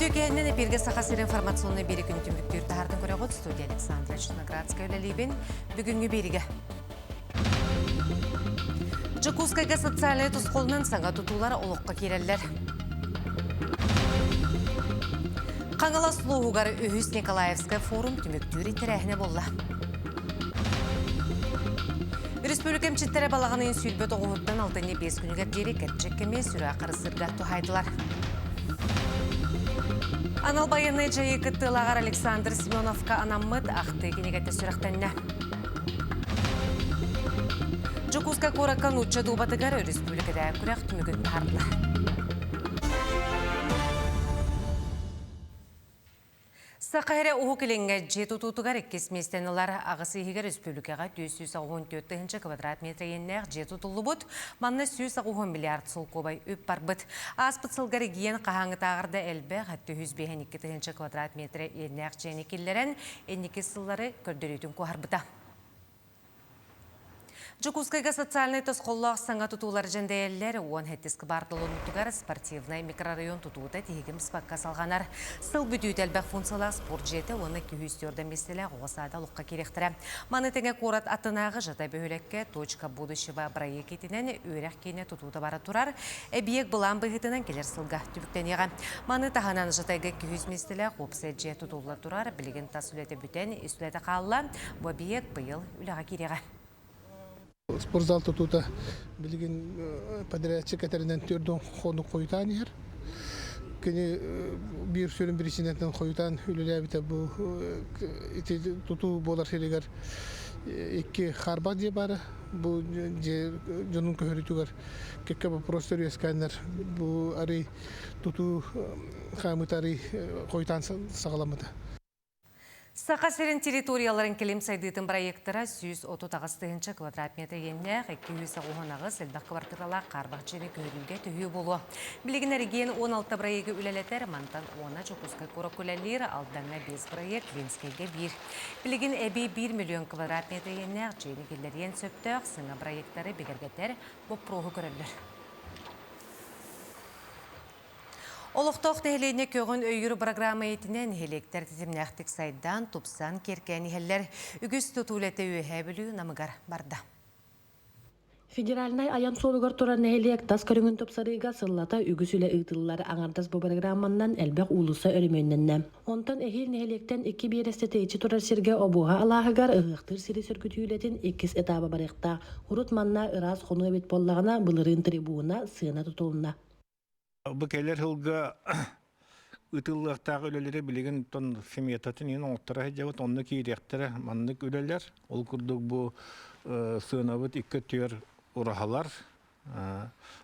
Үтүө киһинэн эпиргэ Саха сирин информационнай биэри күн түмүктүүр таһаартан көрөҕүт студия Александра Черноградская үлэлиибин. Бүгүҥҥү биэригэ. Дьокуускайга социальнай тусхолунан саҥа тутуулар олоххо киирэллэр. Хаҥалас улууһугар үһүс Николаевскай форум түмүктүүр тэрээһинэ буолла. Республика эмчиттэрэ балаҕан ыйын 29-уттан алтынньы 5 күнүгэр диэри кэрчик кэми сүрэх харысырга туһайдылар. Анал байыаннай дьайыы кыттыылааҕар Александр Семеновка анаммыт ахтыы кинигэтэ сүрэхтэннэ. Дьокуускай куоракка нуучча дуобатыгар өрөспүүбүлүкэтээҕи күрэх түмүгүн таһаардылар. Саха эрэ Уһук Илиҥҥэ дьиэ тутуутугар иккис миэстэни ылар. Аҕыс иһигэр республикаҕа 484 тыһыынча квадрат метр иэннээх дьиэ тутуллубут. Манна 180 миллиард солкуобай үп барбыт. Ааспыт сылга регион хаһааҥҥытааҕар да элбэх 752 тыһыынча квадрат метр иэннээх дьиэни киллэрэн, инники сыллары көрдөрүүтүн куоһарбыта. Дьокуускайга социальнай тосхоллоох саҥа тутуулар дьэндэйэллэр. 17 кыбаартал оннутугар спортивнай микрорайон тутуута тиһигин быспакка салҕанар. Сыл бүтүүтэ элбэх функциялаах спорт дьиэтэ уонна 204 миэстэлээх оҕо саада олоххо киириэхтэрэ. Маны тэҥэ куорат аттынааҕы Жатай бөһүөлэккэ «Точка будущего» бырайыак иитинэн үөрэх киинэ тутуута бара турар. Эбийиэк былаан быһыытынан кэлэр сылга түбүктэниэҕэ. Маны таһынан Жатайга 200 миэстэлээх уопсай дьиэ тутулла турар. Билигин тас үлэтэ бүтэн, ис үлэтэ хаалла. Бу эбийиэк быйыл үлэҕэ киириэҕэ. Спортзал тутуута билигин подрядчик этэринэн төрдүн хонук хойутаан иһэр. Кини биир сүрүн биричиинэтинэн хойутаан үлэлээбитэ бу ити тутуу буолар сиригэр икки хаарбах дьиэ баара. Бу дьиэ дьонун көһөрүүтүгэр кэккэ боппуруостар үөскээннэр бу арый тутуу хаамыыта арый хойутаан саҕаламмыта. Саха сирин территорияларын кэлим сайдыытын проектара 138 тыһыынча квадрат метр иэннээх 298 элбэх квартиралаах хаарбах дьиэни көһөрүүгэ төһүү буолуо. Билигин эрэгийиэн 16 проегы үлэлэтэр, мантан уона Дьокуускай куоракка үлэлиир, Алдаҥҥа 5 проект, Ленскэйгэ биир. Билигин эбии 1 миллион квадрат метр иэннээх дьиэни киллэриэн сөптөөх саҥа проектары бигэргэтэр боппуруоһу көрөллөр. Олохтоох нэһилиэнньэ көҕүн өйүүр бырагыраама иитинэн нэһилиэктэр тэтимнээхтик сайдан, тупсан, киэркээн иһэллэр. Үгүс тутуу үлэтэ Үөһээ Бүлүү Намыгар барда. Федеральнай айан суолугар турар нэһилиэк тас көрүҥүн тупсарыыга сыллата үгүс үлэ ыытыллар. Аҥардас бу бырагырааманнан элбэх уулусса өрөмүөннэннэ. Онтон эһиил нэһилиэктэн икки биэрэстэ тэйиччи турар сиргэ Обуоһа алааһыгар ыһыахтыыр сири сөргүтүү үлэтин иккис этааба барыахтаах. Урут манна ыраас хонуу эбит буоллаҕына, былырыын трибуна, сыана тутулунна. Бу кэлэр сылга ыытыллыахтаах үлэлэри билигин тон сметатын иһин оҥотторо сылдьабыт, онно киириэхтэрэ маннык үлэлэр. Ол курдук бу сыанабыт икки өттүгэр ураһалар.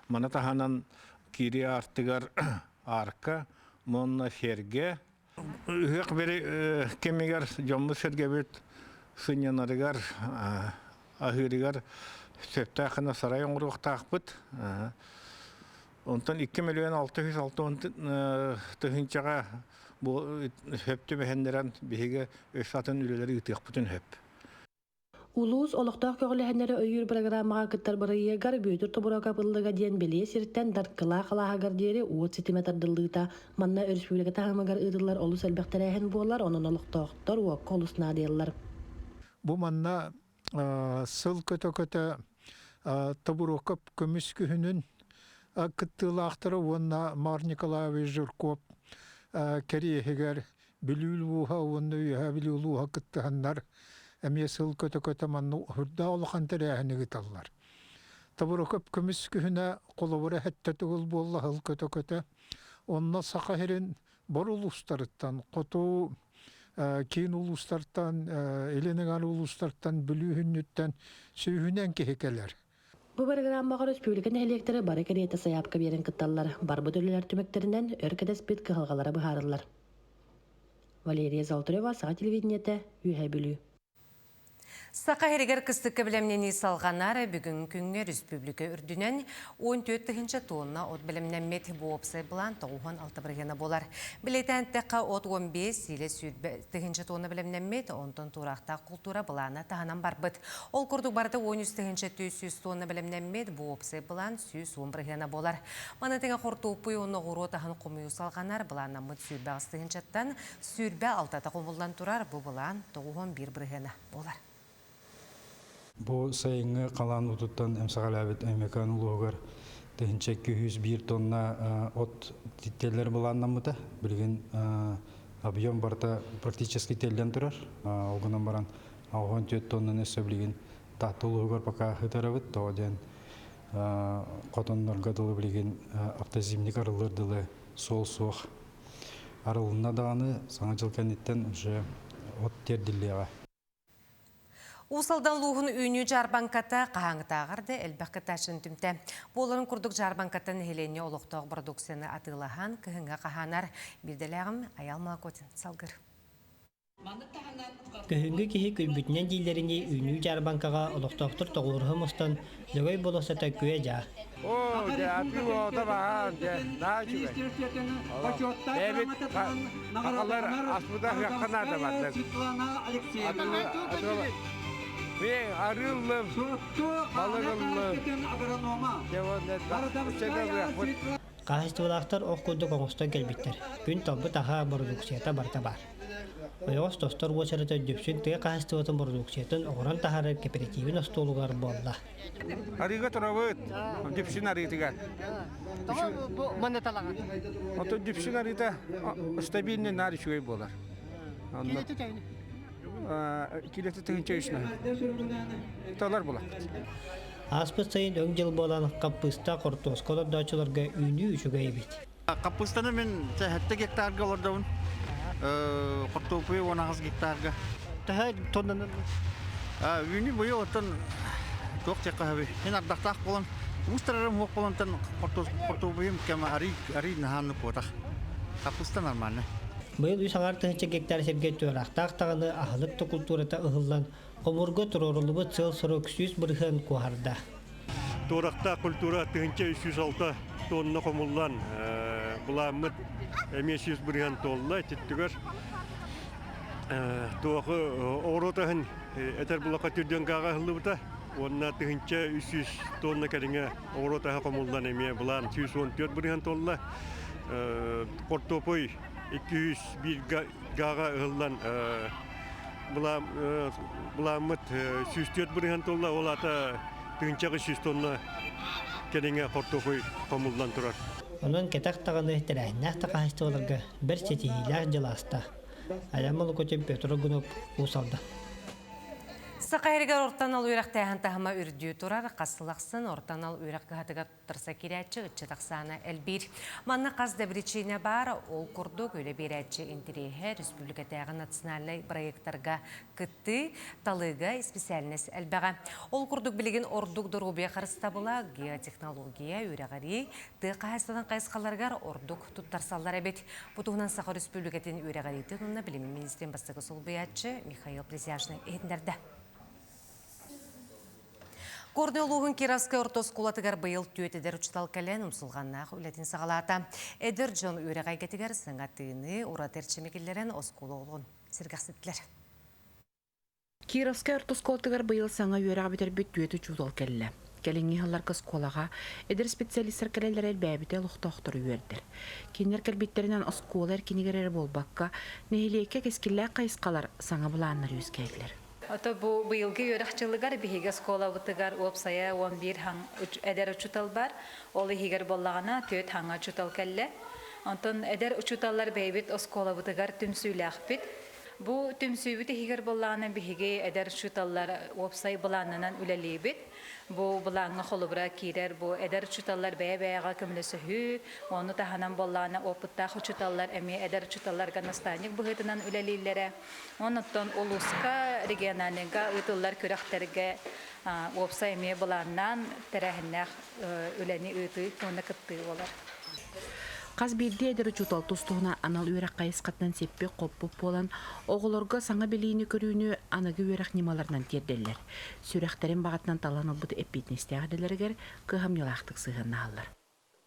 Маны таһынан киирии аартыгар арка уонна сэргэ. Ыһыах бери кэмигэр дьоммут-сэргэбит сынньанарыгар, аһыырыгар сөптөөх гына сарай оҥоруохтаахпыт. Онтон 2 миллион 660 тыһыынчаҕа бу сөп түбэһиннэрэн биһиги өссө атын үлэлэри ыытыахпытын сөп. Улуус олохтоох көҕүлээһиннэри өйүүр бырагыраамаҕа кыттар бырайыагар Бүөтүр Тобуруокап ыллыга диэн бэлиэ сиртэн Даркылаах алааһыгар диэри уот ситимэ тардыллыыта манна өрөспүүбүлүкэ таһымыгар ыытыллар олус элбэх тэрээһин буолар, онон олохтоохтор уокка олус наадыйаллар. Бу манна сыл көтө-көтө Тобуруокап көмүс күһүнүн кыттыылаахтара уонна Мар Николаевич Жирков кэриэһигэр Бүлүү улууһа уонна Үөһээ Бүлүү улууһа кыттыһаннар эмиэ сыл көтө-көтө манна үрдээх улахан тэрээһини ыыталлар. Тобурокоп көмүс күһүнэ холобура сэттэ төгүл буолла сыл көтө-көтө. Онно Саха сирин бор улуустарыттан, хоту киин улуустартан, илин эҥээр улуустартан, Бүлүү сүнньүттэн сүүһүнэн киһи кэлэр. Бу бырагыраамаҕа өрөспүүбүлүкэ нэһилиэктэрэ бары кэриэтэ сайаапка биэрэн кытталлар. Барбыт үлэлэр түмүктэринэн өр кэтэспит кыһалҕалара быһаарыллар. Валерия Золотарева, Саха телевидениетэ, Үөһээ Бүлүү. Саха сиригэр кыстыкка бэлэмнэнии салҕанар. Бүгүҥҥү күҥҥэ республика үрдүнэн 14 тыһыынча тонна от бэлэмнэммит. Бу уопсай былаан 96 бырыһыана буолар. Билэтэн эттэххэ, от 15 сиилэ 20 тыһыынча тонна бэлэмнэммит, онтон туораахтаах култуура былаана таһынан барбыт. Ол курдук барыта 13 тыһыынча 400 тонна бэлэмнэммит, бу уопсай былаан 110 бырыһыана буолар. Маны тэҥэ хортуоппуй уонна оҕуруот аһын хомуйуу салҕанар, былааннаммыт 28 тыһыынчаттан 26-та хомуллан турар, бу былаан 91 бырыһыана буолар. Бу сайыҥҥы халаан уутуттан эмсэҕэлээбит Өймөкөөн улууһугар 1201 тонна от тиэллэр былааннаммыта. Билигин объем барыта практически тиэллэн турар. Ол гынан баран 64 тоннаны өссө билигин Таатта улууһугар пока ыытарабыт. Тоҕо диэн хотоннорго дылы билигин автозимник арыллыар дылы суол суох. Арылынна даҕаны Саҥа дьыл кэнниттэн уже от тиэрдиллиэҕэ. Уус Алдан улууһун үүнүү дьаарбаҥката хаһааҥҥытааҕар да элбэх кыттааччыны түмтэ. Буоларын курдук дьаарбаҥкаттан нэһилиэнньэ олохтоох бородууксуйаны атыылаһан, кыһыҥҥа хаһаанар. Биирдэлээҕим Айал Молокотин салгыр. Күһүҥҥү киһи күлбүтүнэн дииллэринии үүнүү дьаарбаҥкаҕа олохтоохтор тоҕуоруһа мустан Лөгөй болуоссата күө-дьаа. Оо, дьэ, атыы оҕото баһаам, дьэ, наһаа үчүгэй. Бэйэбит сахалар аспыта ыһыахха наада бардык. Мен арыы ыллым, балык ыллым. Дьэ, уонна ыччаты Хаһаайыстыбалаахтар ох курдук оҥостон кэлбиттэр. Күн талбыт аһа, бородууксуйата барыта баар. Ойоҕос тостор уочарата Дүпсүн тыа хаһаайыстыбатын бородууксуйатын оҥорон таһаарар кэпэрэтиибин остуолугар буолла. Арыыга турабыт, Дүпсүн арыытыгар. Бу манна талаҕа. Оттон Дүпсүн арыыта стабильный наар үчүгэй буолар. Килэтэ төһөнү? Килэтэ тыһыынча үс Талар булаппыт. Ааспыт сайын өҥ дьыл буолан, хаппыыста, хортуоска олордооччуларга үүнүү үчүгэй эбит. Хаппыыстаны мин 7 гектарга олордобун. Хортуоппуйу 18 гектарга. Төһө тоннанан? Үүнүү быйыл оттон туох диэххэ сөбүй? Мин ардахтаах буолан, уустарарым суох буолантан хортуоппуйум кэм арый арый наһааннык куотах. Хаппыыста нормально. Быйыл үс аҥаар тыһыынча гектар сиргэ туораахтаах даҕаны аһылык да култуурата ыһыллан, Хомуурга туруоруллубут сыал-сорук 100% куоһарда. Туорахтаах культура 1306 тонна хомуллан былааммыт эмиэ 100% туолла. Ититтигэр туоху оҕуруот аһын этэр булакка түрдүөн кааҕа ыһыллыбыта уонна 1300 тонна кэриҥэ оҕуруот аһа хомуллан эмиэ былаан 114 бырыһан туолла. Хортуопуй 201 гааҕа ыһыллан Былааммыт 104 бырыһан туолла, ол аата тыһыынчаҕа 100 тонна кэриҥэ хортуопуй хомуллан турар. Онон кэтэх даҕаны тэрээһиннээх да хаһаайыстыбаларга бэрт ситиһиилээх дьыл ааста. Айан Молокотин, Петр Огунов, Уус Алдан. Саха сиригэр орто анал үөрэхтээһин таһыма үрдүү турар. Хас сыл ахсын орто анал үөрэх кыһатыгар туттарса киирээччи ыччат ахсаана элбиир. Манна хас да биричиинэ баар, ол курдук үлэ биэрээччи интэриэһэ республикатааҕы национальнай проектарга кыттыы, талыыга исписээлинэс элбэҕэ. Ол курдук билигин ордук доруобуйа харыстабыла, геотехнология, үөрэҕирии, тыа хаһаайыстыбатын хайысхаларыгар ордук туттарсаллар эбит. Бу туһунан Саха Өрөспүүбүлүкэтин үөрэҕириитин уонна билимин министрин бастакы солбуйааччы Михаил Присяжный иһитиннэрдэ. Горнай улууһун Кировскай орто оскуолатыгар быйыл түөрт эдэр учуутал кэлэн умсулҕаннаах үлэтин саҕалаата. Эдэр дьон үөрэх эйгэтигэр саҥа тыыны, ураты эрчими киллэрэн оскуола олоҕун сэргэхситтилэр. Кировскай орто оскуолатыгар быйыл саҥа үөрэх бүтэрбит түөрт учуутал кэллэ. Кэлиҥҥи сылларга оскуолаҕа эдэр специалистар кэлэллэрэ элбээбитэ олохтоохтору үөрдэр. Кинилэр кэлбиттэринэн оскуола эркинигэр эрэ буолбакка, нэһилиэккэ кэскиллээх хайысхалар, саҥа былааннар үөскээтилэр. Ото бу быйылгы үөрэх дьылыгар биһиги оскуолабытыгар уопсайа 11 хаҥ эдэр учуутал бар. Ол иһигэр буоллаҕына түөрт хаҥа учуутал кэллэ. Онтон эдэр учууталлар бэйэбит оскуолабытыгар түмсүүлээхпит. Бу түмсүүбүт иһигэр буоллаҕына биһиги эдэр учууталлар уопсай былаанынан үлэлиибит. Бу былааҥҥа холобура киирэр бу эдэр учууталлар бэйэ-бэйэҕэ көмөлөсөһүү, ону таһынан буоллаҕына опыттаах учууталлар эмиэ эдэр учууталларга наставник быһыытынан үлэлииллэрэ. Онон улууска, региональныйга ыытыллар күрэхтэргэ уопсай эмиэ былааннаан тэрээһиннээх үлэни ыытыы уонна кыттыы буолар. Хас биирдии эдэр учуутал тус-туһунан анал үөрэх хайысхатынан сиппит-хоппут буолан, оҕолорго саҥа билиини-көрүүнү аныгы үөрэх ньымаларынан тиэрдэллэр. Сүрэхтэрин баҕатынан талан ылбыт эппиэтинэстээх идэлэригэр кыһамньылаахтык сыһыаннаһаллар.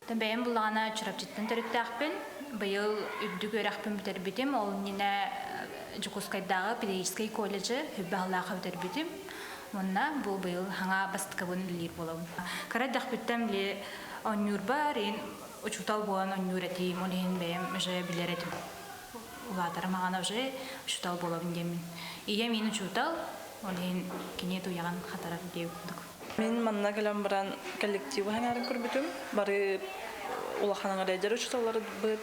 Бэйэм буллаҕына Чурапчыттан төрүттээхпин. Быйыл үрдүк үөрэхпин бүтэрбитим. Ол иннинэ Дьокуускайдааҕы педагогическай колледжы Хүббэ Аһылаахха бүтэрбитим. Уонна бу быйыл хаҥа бастакыбын үлэлиир буолабын. Кыра эрдэхпиттэн били оонньуурбар учуутал буолан оонньуур этим, ол иһин бэйэм уже билэр этим. Улаатарым аҕана уже учуутал буолабын диэммин. Ийэм мин учуутал, ол иһин кини туйаҕын хатарар диэбит курдук. Мин манна кэлэн баран коллективы хаҥарын көрбүтүм. Бары улахан аҥарайдар учууталларбыт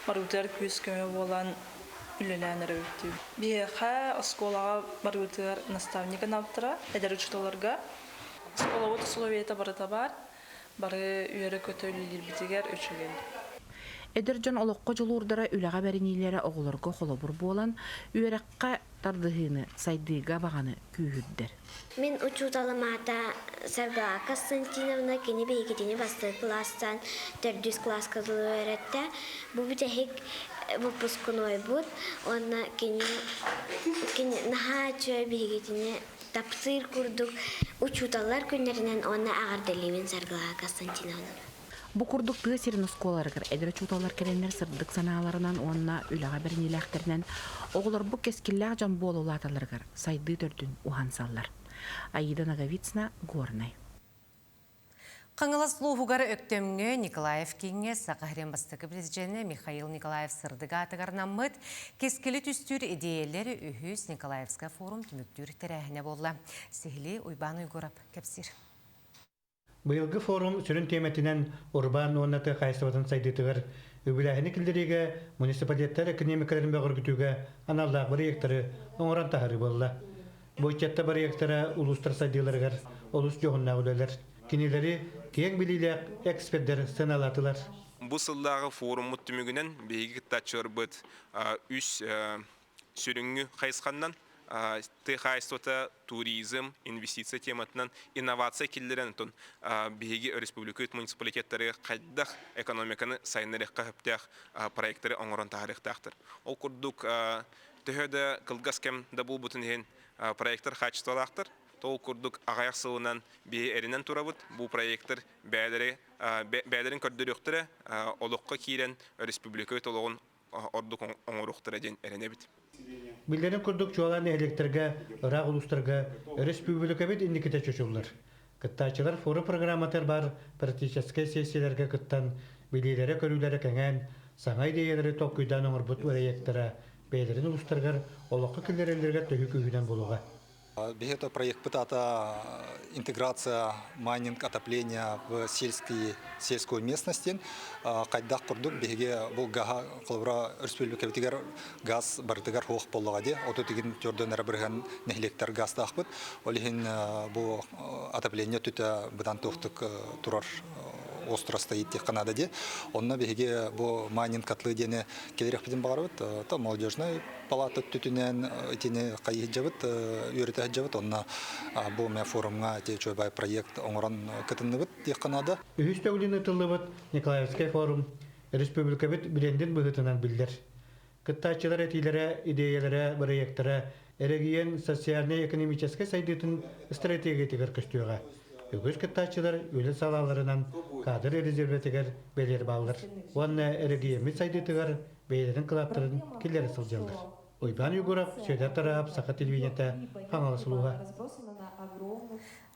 барыбытыгар күүс-көмө буолан үлэлээн эрэ Биһиэхэ оскуолаҕа барыбытыгар наставник анаабыттара, эдэр учууталларга. Оскуолабыт условиета барыта баар. Бары үөрэ-көтө үлэлиирбитигэр үчүгэй. Эдэр дьон олоххо дьулуурдара, үлэҕэ бэриниилэрэ оҕолорго холобур буолан, үөрэххэ тардыһыыны, сайдыыга баҕаны күүһүрдэр. Мин учууталым аата Саргылана Константиновна, кини биһигитини бастакы кылаастан төрдүс кылааска дылы үөрэттэ. Бу бүтэһик выпускнойбут уонна кини, кини наһаа үчүгэй биһигитини таптыыр курдук учууталлар күннэринэн уонна эҕэрдэлиибин Саргылана Константиновна. Бу курдук тыа сирин оскуолаларыгар эдэр учууталлар кэлэннэр сырдык санааларынан уонна үлэҕэ бэриниилээхтэринэн оҕолорбут кэскиллээх дьон буола улааталларыгар сайдыы төрдүн уһансаллар. Аида Ноговицына, Горнай. Хаҥалас улууһугар Өктөмҥө Николаев кииҥҥэ Саха сирин бастакы президенэ Михаил Николаев сырдык аатыгар анаммыт Кэскили түстүүр идиэйэлэр үһүс Николаевскай форум түмүктүүр тэрээһинэ буолла. Сиһилии Уйбаан Уйгурап кэпсиир. Быйылгы форум сүрүн тиэмэтинэн урбаан уонна тыа хаһаайыстыбатын сайдыытыгар үбүлээһини киллэриигэ муниципалитеттар экономикаларын бөҕөргүтүүгэ аналлаах бырайыактары оҥорон таһаарыы буолла. Бу ыччатта бырайыактара улуустар сайдыыларыгар олус дьоһуннаах үлэлэр. Кинилэри киэҥ билиилээх экспердэр сыаналаатылар. Бу сыллааҕы форуммут түмүгүнэн биһиги кыттааччыларбыт үс сүрүҥҥү хайысханнан тыа хаһаайыстыбата, туризм, инвестиция тематынан инновация киллэрэн отон биһиги республика муниципалитеттары хайдах экономиканы сайыннарыахха сөптөөх проекттары оҥорон таһаарыахтаахтар. Ол курдук төһө да кылгас кэм да буолбутун иһин проекттар хаачыстыбалаахтар. Ол курдук аҕыйах сылынан биһи эринэн турабыт. Бу проекттар бэйэлэри бэйэлэрин көрдөрүөхтэрэ, олоххо киирэн республика олоҕун ордук оҥоруохтара диэн эрэнэбит. Биллэрин курдук, чуолаан нэһилиэктэргэ, ыраах улуустарга өрөспүүбүлүкэбит инникитэ чочуллар. Кыттааччылар форум программатыгар баар практическай сессияларга кыттан, билиилэрэ-көрүүлэрэ кэҥээн, саҥа идиэйэлэри толкуйдаан оҥорбут бырайыактара бэйэлэрин улуустарыгар олоххо киллэрэллэригэр төһүү күүһүнэн буолуоҕа. Биһи это проектпыт ата интеграция майнинг отопления в сельские сельскую местности хайдах курдук биһиги бу гаһа холобура өрөспүүбүлүкэбитигэр газ барытыгар суох буоллаҕа дии оту тигин төрдөн эрэ бырыһан нэһилиэктэр газтаахпыт ол иһин бу отопление түтэ быдан туохтук турар остро стоит диэххэ наада дии онно биһиги бу майнинг котлы диэни кэлиэхпитин баҕарабыт то молодежный палата өттүтүнэн итини хайыһдьабыт үөрэтэ сылдьабыт онно бу мэ форумҥа ити үчүгэй проект оҥорон кытынныбыт диэххэ наада. Үһүс төгүлүн ыытыллыбыт Николаевскай форум республикабыт брендин быһыытынан биллэр. Кыттааччылар этиилэрэ, идиэйэлэрэ, бырайыактара эрэгийиэн социальнай-экономическай сайдыытын стратегиятыгар көстүөҕэ. Үгүс кыттааччылар үлэ салааларынан кадр резервэтигэр бэлиэр бааллар уонна эрэгийиэммит сайдыытыгар бэйэлэрин кылааттарын киллэрэ сылдьаллар. Уйбаан Егоров, Сүөдэр Тараап, Саха телевидениета, Хаҥалас улууһа.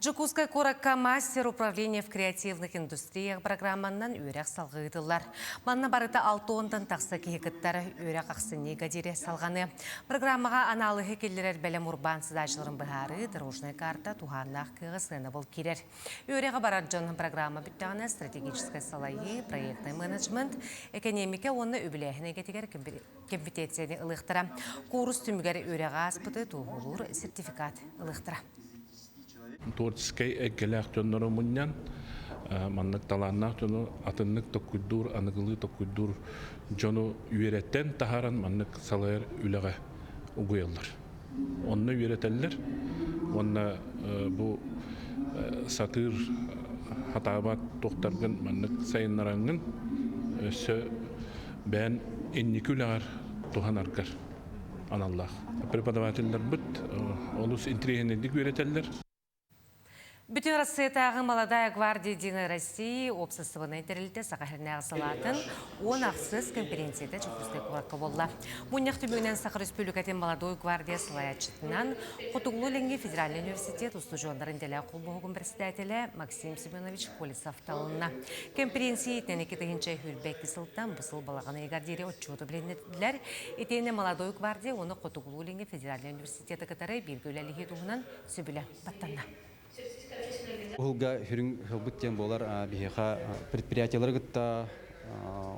Дьокуускай куоракка мастер управления в креативных индустриях программаннан үөрэх салҕыы ыытыллар. Манна барыта 60-тан тахса киһи кыттар үөрэх ахсынньыга диэри салҕаны. Программаҕа анаалыһы киллэрэр бэлэм урбаан сыдаачыларын быһаарыы дорожная карта туһааннаах кыаҕы сыанабыл киирэр. Үөрэҕи барар дьон программа бүттэҕинэ стратегическай салайыы, проектный менеджмент, экэниэмикэ уонна үбүлээһин эйгэтигэр компетенцияны ылыахтара. Куурус түмүгэр үөрэҕи ааспыты туоһулуур сертификат ылыахтара. Творческай эйгэлээх дьоннору мунньан, маннык талааннаах дьону атыннык токкуйдуур, аныгылыы токкуйдуур дьону үөрэтэн таһааран маннык салайар үлэҕэ угуйаллар. Онно үөрэтэллэр уонна бу сатыыр хатаабат туохтаргын маннык сайыннараҥҥын өссө Бэйэн инники үлэҕэр туһанаргар аналлаах. Преподавателлэрбит олус интэриэһинэйдик үөрэтэллэр. Бүтүн Россиятааҕы Молодая гвардия Единой России уопсастыбаннай тэрилтэ Саха сиринээҕи салаатын 16 конференцията Дьокуускай куоракка буолла. Мунньах түмүгүнэн Саха Республикатын Молодой гвардия салайааччытынан Хотугулуу-Илиҥҥи федеральнай университет устудьуоннарын идэлээх холбоһугун председателэ Максим Семенович Колесов талылынна. Кэмпириэнсийэ 2022 сылтан бу сыл балаҕан ыйыгар диэри отчуоту билиннилэр. Итиэннэ Молодой гвардия уонна Хотугулуу-Илиҥҥи федеральнай университеты кытары бииргэ үлэлэһии туһунан сөбүлэҥ баттанна. Уһулга хүрүҥ хылбыт диэн буолар биһиэхэ предприятиелары кытта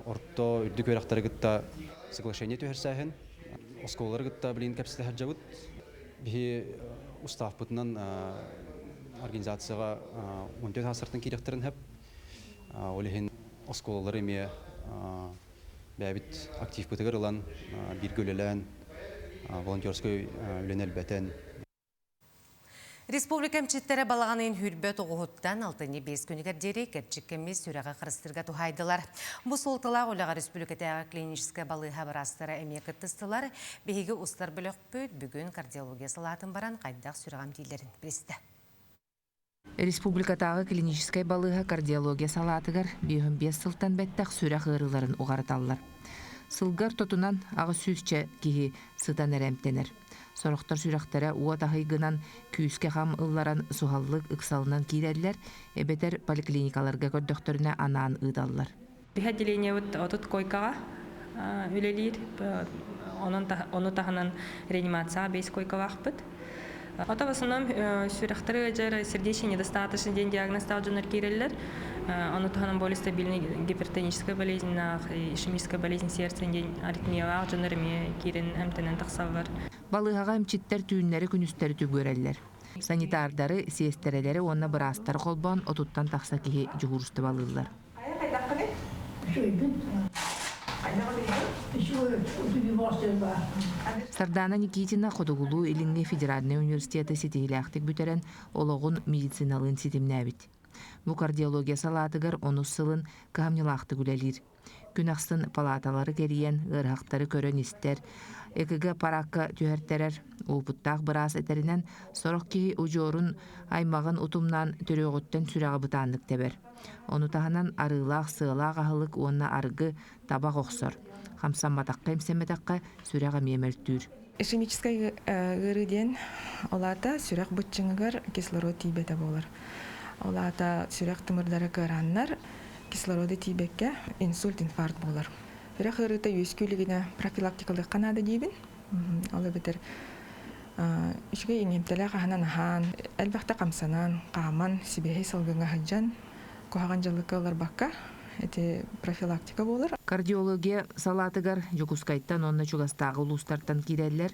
орто үрдүк үөрэхтэри кытта соглашение түһэрсээһин оскуолалары кытта билигин кэпсэтэ сылдьабыт. Биһи уставпытынан организацияҕа 14 саастартан киириэхтэрин сөп. Ол иһин оскуолалары эмиэ бэйэбит активпытыгар ылан бииргэ үлэлээн волонтерскай үлэни элбэтэн Республика эмчиттэрэ балаҕан ыйын хүрбэ тоҕуһуттан алтынньы биэс күнүгэр диэри кэрчик кэми сүрэҕи харыстыырга туһаайдылар. Бу суолталаах үлэҕэ республикатааҕы клиническэй балыыһа быраастара эмиэ кыттыстылар. Биһиги устар бөлөхпүт бүгүн кардиология салаатын баран хайдах сүрэҕи эмтииллэрин билистэ. Республикатааҕы клиническэй балыыһа кардиология салаатыгар 55 сылтан бэттэх сүрэх ыарыыларын уҕарыталлар. Сылга ортотунан 800-чэ киһи сытан эрэ эмтэнэр. Сорохтор сүрэхтэрэ уот аһый гынан күүскэ хам ылларан суһаллык ыксалынан киирэллэр, эбэтэр поликлиникаларга көрдөхтөрүнэ анаан ыыталлар. Биһи отделениебыт 30 койкаҕа үлэлиир. Онон ону таһынан реанимацияҕа 5 койкалаахпыт. Ото в основном сүрэхтэри ыалдьар сердечный недостаточный диэн диагнозтаах дьоннор киирэллэр. Ону таһынан более стабильный гипертоническая болезнь ишемическая болезнь сердца диэн аритмиялаах дьоннор эмиэ киирэн эмтэнэн тахсаллар. Балыыһаҕа эмчиттэр түүннэри-күнүстэри түбүгүрэллэр. Санитардары, сиэстэрэлэри уонна быраастары холбоон отуттан тахса киһи дьуһуурустубалыыллар. Сардаана Никитина Хотугулуу-Илиҥҥи федеральнай университеты ситиһиилээхтик бүтэрэн, олоҕун медициналыын ситимнээбит. Бу кардиология салаатыгар онус сылын кыһамньылаахтык үлэлиир. Күн ахсын палааталары кэрийэн, ыарыһахтары көрөн-истэр, ЭКГ-аппараакка түһэртэрэр. Уопуттаах быраас этэринэн, сорох киһи удьуорун аймаҕын утумнаан төрүөҕүттэн сүрэҕэ бытааннык тэбэр. Ону таһынан арыылаах, сыалаах аһылык уонна арыгы, табах охсор. Хамсамматахха-имсэммэтэххэ сүрэх эмиэ мөлтүүр. Ишемическай ыарыы диэн ол аата сүрэх быччыҥыгар кислород тиийбэтэ буолар. Ол аата сүрэх тымырдара кыарааннар кислороду тиийбэккэ инсульт, инфаркт буолар. Сүрэх ыарыыта үөскүү илигинэ профилактикалыахха наада диибин. Ол эбэтэр үчүгэй иҥэмтэлээх аһынан аһаан, элбэхтэ хамсанан, хааман, сибиэһэй салгыҥҥа сылдьан, куһаҕан дьаллыкка ыларбакка ити профилактика буолар. Кардиология салаатыгар Дьокуускайтан уонна чугастааҕы улуустартан киирэллэр.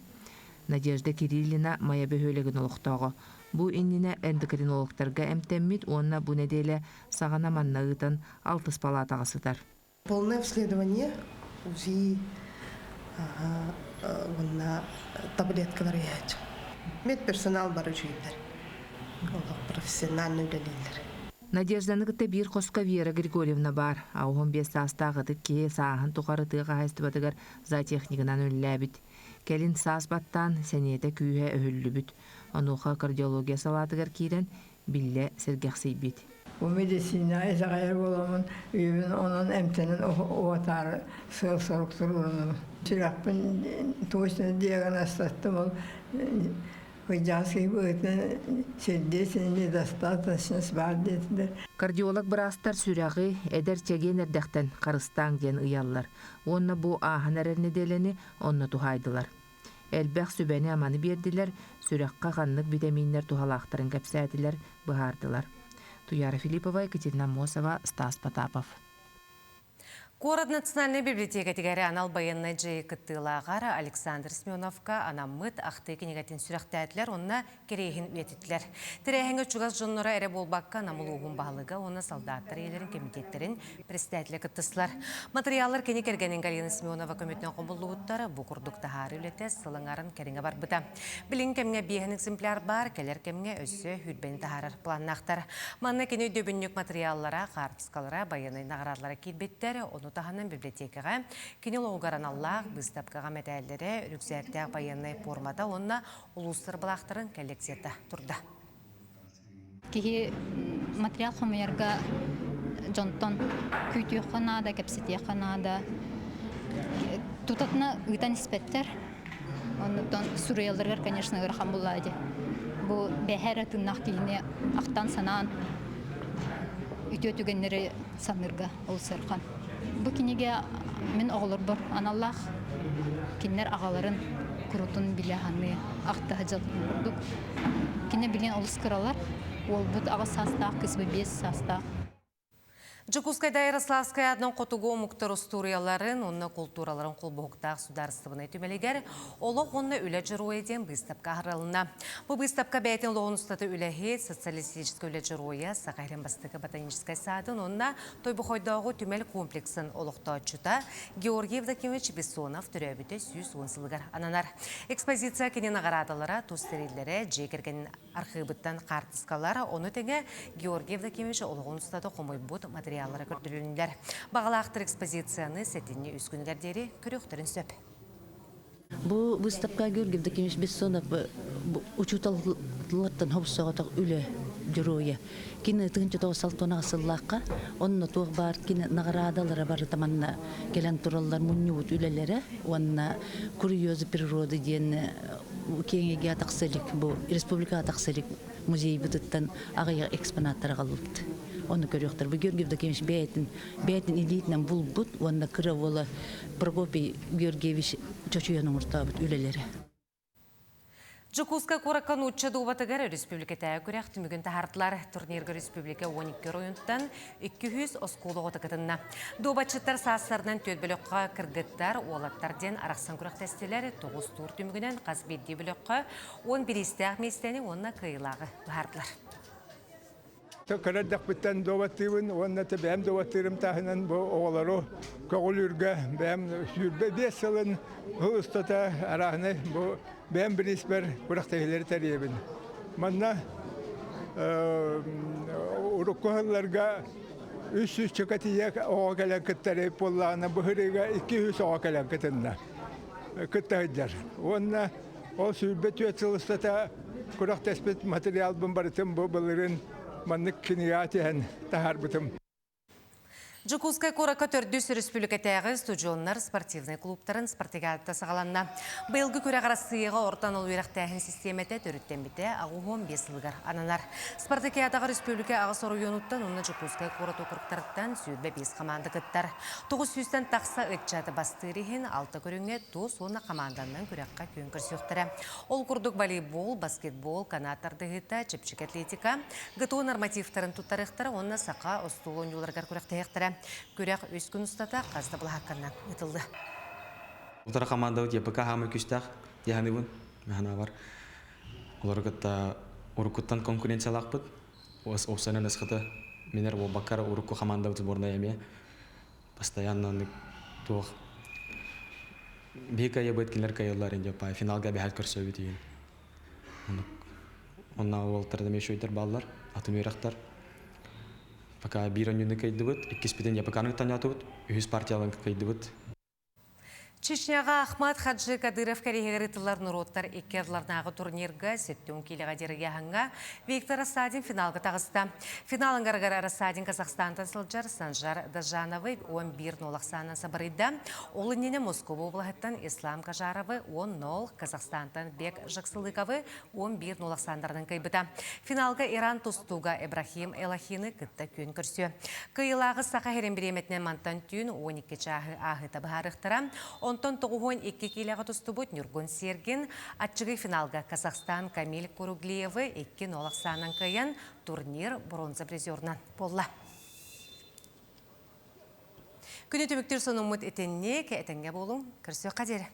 Надежда Кириллина Майа бөһүөлэгин олохтооҕо. Бу иннинэ эндокринологтарга эмтэммит уонна бу нэдиэлэ саҕана манна ыытан алтыс палаатаҕа сытар. Полное обследование, УЗИ уонна таблеткалар иһээччи. Медперсонал бары үчүгэйдэр. Олох профессионально үлэлииллэр. Надежданы кытта биир хоско Вера Григорьевна баар. Ауһун биэс саастаах ытык киһи сааһын тухары тыа хаһаайыстыбатыгар зоотехнигынан үлэлээбит. Кэлин саас баттаан, сэниэтэ күүһэ өһүллүбүт. Онуоха кардиология салаатыгар киирэн, биллэ сэргэхсийбит. Бу медицина итэҕэйэр буоламмын, үйэбин онон эмтэнэн уотаары сыал-сорук туруорунабын. Сүрэхпин точно диагностаттым, ол кырдьаҕас киһи быһыытынан сердечная недостаточность баар диэтилэр. Кардиолог быраастар сүрэҕи эдэр чэгиэн эрдэхтэн харыстааҥ диэн ыйаллар уонна бу ааһан эрэр нэдиэлэни онно туһаайдылар. Элбэх сүбэни-аманы биэрдилэр, сүрэххэ ханнык битэмииннэр туһалаахтарын кэпсээтилэр, быһаардылар. Туяра Филиппова, Екатерина Аммосова, Стас Потапов. Куорат национальнай библиотекатыгар анал байыаннай дьайыы кыттыылааҕар Александр Семеновка анаммыт ахтыы кинигэтин сүрэхтээтилэр уонна кэриэһин үйэтиттилэр. Тэрээһиҥҥэ чугас дьонноро эрэ буолбакка, Нам улууһун баһылыга уонна солдаттар ийэлэрин кэмитиэттэрин председателэ кыттыстылар. Матырыйааллар кини кэргэнин Галина Семенова көмөтүнэн хомуллубуттар. Бу курдук таһаарыы үлэтэ сыл аҥарын кэриҥэ барбыта. Билиҥ кэмҥэ биэһин экземпляр баар, кэлэр кэмҥэ өссө хүрбэни таһаарар планнаахтар. Манна кини өйдөбүнньүк матырыйааллара, хаартыскалара, байыаннай наҕараадалара киирбиттэр. Ону таһынан библиотекаҕа кини олоҕугар аналлаах быыстапкаҕа мэтээллэрэ, рюкзактээх байыаннай пуормата уонна улуустар былаахтарын коллекцията турда. Киһи материал хомуйарга дьонтон күүтүөххэ наада, кэпсэтиэххэ наада. Тутатына ыытан испэттэр. Оннуттан суруйалларыгар, конечно, ыарахан буллаа дии. Бу бэһэ эрэ тыыннаах киһини ахтан-санаан үтүө түгэннэри саныырга олус ыарахан. Бу кинигэ мин оҕолорбор аналлаах. Кинилэр аҕаларын курутун билэ саныы, ахтаһа дьаллын курдук. Кини билин олус кыралар. Уолбут аҕыс саастаах, кыысбыт биэс саастаах. Дьокуускайда Ярославскай аатынан хотугу омуктар устуоруйаларын уонна култуураларын холбоһуктаах судаарыстыбаннай түмэлигэр Олох уонна үлэ дьоруойа диэн быыстапка аһарылынна. Бу быыстапка бэйэтин олоҕун устата үлэһит, социалистическай үлэ дьоруойа, Саха сирин бастакы ботаническай саадын уонна Тойбохойдооҕу түмэл комплексын олохтооччута Георгий Евдокимович Бессонов төрөөбүтэ 110 сылыгар ананар. Экспозиция кини наҕараадалара, тус тэриллэрэ, дьиэ кэргэнин архыыбыттан хаартыскалар, ону тэҥэ Георгий Евдокимович олоҕун устата хомуйбут материаллара көрдөрүлүннүлэр. Баҕалаахтар экспозицияны сэтинньи үс күнүгэр диэри көрүөхтэрин сөп. Бу выставка Георгий Евдокимович Бессонов учууталлартан хобсоҕотох үлэ дьоруойа. Кини 1996 сыллаахха онно туох баар кини наҕараадалара барыта манна кэлэн тураллар мунньубут үлэлэрэ уонна курьезы природы диэн киэҥ тахса илик бу республикаҕа тахса илик музейбытыттан аҕыйах экспонаттар аҕалбыт. Ону көрүөхтэр. Бу Георгий Евдокимович бэйэтин бэйэтин илиитинэн булбут уонна кыра уола Прокопий Георгиевич чочуйан оҥортообут үлэлэрэ. Дьокуускай куоракка нуучча дуобатыгар өрөспүүбүлүкэтээҕи күрэх түмүгүн таһаардылар. Турнирга республика 12 оройуонтан 200 оскуола оҕото кытынна. Дуобатчыттар саастарынан түөрт бөлөххө кыргыттар, уолаттар диэн арахсан күрэхтэстилэр. Тоҕус туур түмүгүнэн хас биирдии бөлөххө 10 бириистээх миэстэни уонна кыайыылааҕы быһаардылар. Кыра эрдэхпиттэн дуобаттыыбын уонна бэйэм дуобаттыырым таһынан бу оҕолору көҕүлүүргэ бэйэм 25 сылын сыл устата арааһынай бу бэйэм бирииспэр күрэхтэһиилэри тэрийэбин. Манна урукку сылларга 300 чөкө тиийэ оҕо кэлэн кыттар буоллаҕына быһырыыга 200 оҕо кэлэн кытынна кытта сылдьар. Уонна Ол 24 сыл устата күрэхтэспит материалбын барытын бу былырыын маннык кинигэҕэ тиһэн таһаарбытым. Дьокуускай куоракка төрдүс өрөспүүбүлүкэтээҕи устудьуоннар спортивнай клубтарын спартакиадата саҕаланна. Быйылгы күрэх Арассыыйаҕа орто анал үөрэхтээһин систиэмэтэ төрүттэммитэ 85 сылыгар ананар. Спартакиадаҕа республика аҕыс оройуонуттан уонна Дьокуускай куорат округтарыттан 25 хамаанда кыттар. 900-тэн тахса ыччат бастыыр иһин алта көрүҥҥэ туос уонна хамаанданнан күрэххэ күөн көрсүөхтэрэ. Ол курдук волейбол, баскетбол, канат тардыһыыта, чэпчэки атлетика, ГТО нормативтарын туттарыахтара уонна саха остуол оонньууларыгар күрэхтэһиэхтэрэ. Күрэх үс күн устата хас да былаһаакканан ыытыллыа. Утары командабыт ЕПК хаамай күүстээх дьаһаныбын ханаабар. Олору кытта уруккуттан конкуренциялаахпыт. Уопсайынан ысхыты минер буолбаккар урукку командабыт сборная эмиэ постоянно туох биһи кыайабыт кинилэр кыайаллар инде финалга бэһэл көрсөбүт иһин онна уолтар да үчүгэйдэр бааллар атын үөрэхтэр пока биир онньуну кыайдыбыт иккиспитин ЯПК-ны кытта үһүс партияларын кыайдыбыт. Чечняҕа Ахмат Хаджи Кадыров кэриэһигэр ыытыллар норуоттар икки ардыларынааҕы турнирга сэттэ киилэҕэ диэри Виктор Рассадин финалга таҕыста. Финал ынгарыгар Рассадин Казахстантан сылдьар Санжар Дажановы 11-0 ахсаанынан сабарыйда. Ол иннинэ Москва облаһыттан Ислам Кажаровы 10-0, Казахстантан Бек Жаксылыковы 11-0 ахсаандарынан кыайбыта. Финалга Иран тустууга Эбрахим Элахины кытта күөн көрсүө. Кыйылааҕы саха сирин бириэмэтинэн мантан түүн 12 чааһы ааһыыта быһаарыахтара. Онтон 92 киилэҕэ тустубут Ньургун Сергин аччыгый финалга Казахстан Камиль Куруглиевы 2-0 ахсаанан кыайан турнир бронза призерынан буолла. Күнү түмүктүүр сонуммут итинник, этэҥҥэ буолуҥ, көрсүөххэ диэри.